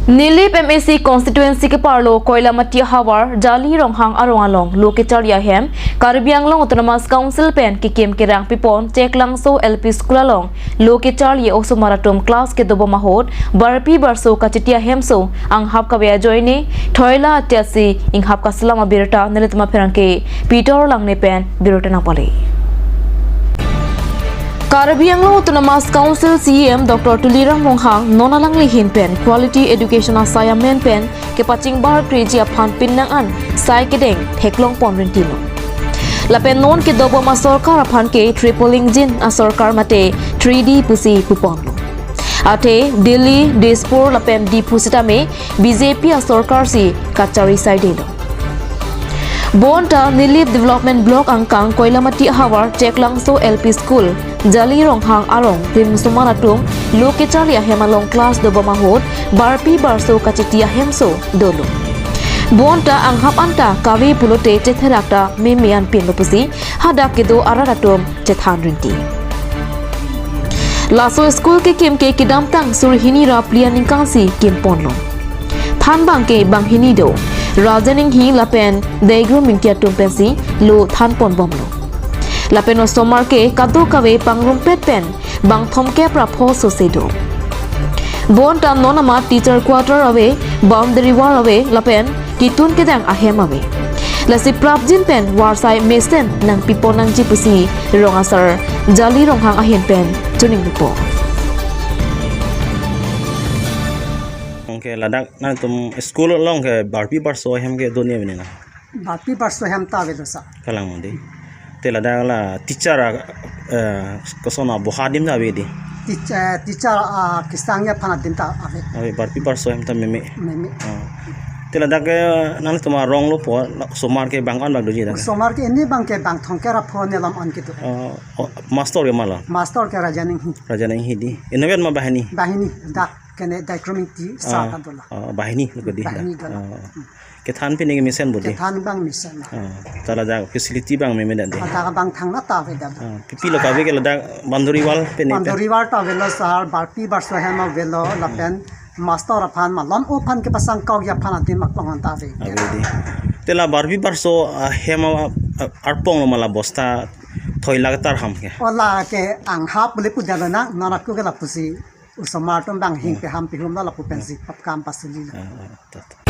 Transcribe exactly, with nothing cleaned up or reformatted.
Nilip M A C constituency keparlo Koilamati havar Jali Ronghang arong along lo kecharli ahem Karbi Anglong Autonomous Council pen kekim kerang pipon Cheklangso L P School along lo kecharli osomar atum class kedobom ahut barpi barso kachiti ahemso anghap kave ajoine thoila atiasi inghap kaselam abirta nelitum apherangke Peter Langne pen birta nangpale. Karbi Anglong Autonomous Council C E M Doctor Tuliram Ronghang non alangli ahin pen quality education asai amen pen kepachingbar kreji aphan pinnang an sai kedeng theklong pon rintilo. Lapen non kedobom asorkar aphan ke triple engine asorkar mate three D pusi puponlo. Athe Delhi, Dispur lapen Diphu sitame B J P asorkar si kachari saidelo. Bonta Nilip Development Block angkang Koilamati havar Cheklangso L P School Jali Ronghang arong rim osomar atum lo kecharli ahem along class dobom ahut barpi barso kachiti ahemso dolo. Bonta anghap anta kave pulote chetherak ta meme anpinlo pusi hadak kedo arat atum chethan rinti. Laso school kekim ke kedamtang suri hini ra phli aningkan si kimponlo. Thanbang ke banghini do. Rajan Inghi lapen Daigrum Ingti atum pensi lo thanponbomlo. Lapen osomar ke kadokave pangrumpet pen bang thomkep ra pho sose do. Bonta non amat teacher quarter ave, boundary wall ave, lapen kitun kedang ahem ave. Lasi prapjin pen varsai mesen nangpipon nangji pusi rong asar Jali Ronghang ahin pen choninglupo. Oke, ladak nangtum school along ke barpi barso ahem kedo ne mene na. Barpi barso ahem ta avelo sa. Kalang mandi. Te ladak la teacher a, eh, koson aboha adim ta ave di. Teacher, teacher a kesang ya aphan adim ta ave. Ave, barpi barso ahem ta meme. Meme. Ah. Te ladak ke nangtum arong lo po, la osomar ke bang an bang doji dak. Osomar ke ini bang ke bang thomkep ra pho ne lam an kedo. Ah, oh, master ke ma la. Master ke Rajan Inghi. Rajan Inghi di. Inutvet ma banghini. Banghini dak kene Daigrum Ingti sa Ah, ta dola. Ah, banghini lo ke di. Banghini dak dola. Ah. Kethan pini ke mesen budi. Kethan bang mesen. Ah, ta ladak facility bang meme dak di. Ladak bang thangna ta ave dak. Ah, pipi lo kave ke ladak boundary wall pini pen. Boundary wall ta avelo sar, barpi barso ahem avelo lapen master aphan malom aphan kepasang kau ya aphan adim aklong an ta ave. Ave di. Te la barpi barso ahem a, a, arpong lo ma la bosta thoila ketar ham ke. O la ke anghap bule pudalo na, non aku ke lapusi osomar atum bang hing pe ham pihum la lapu pensi pap kam pasuli la. Ah, ah, ta, ta.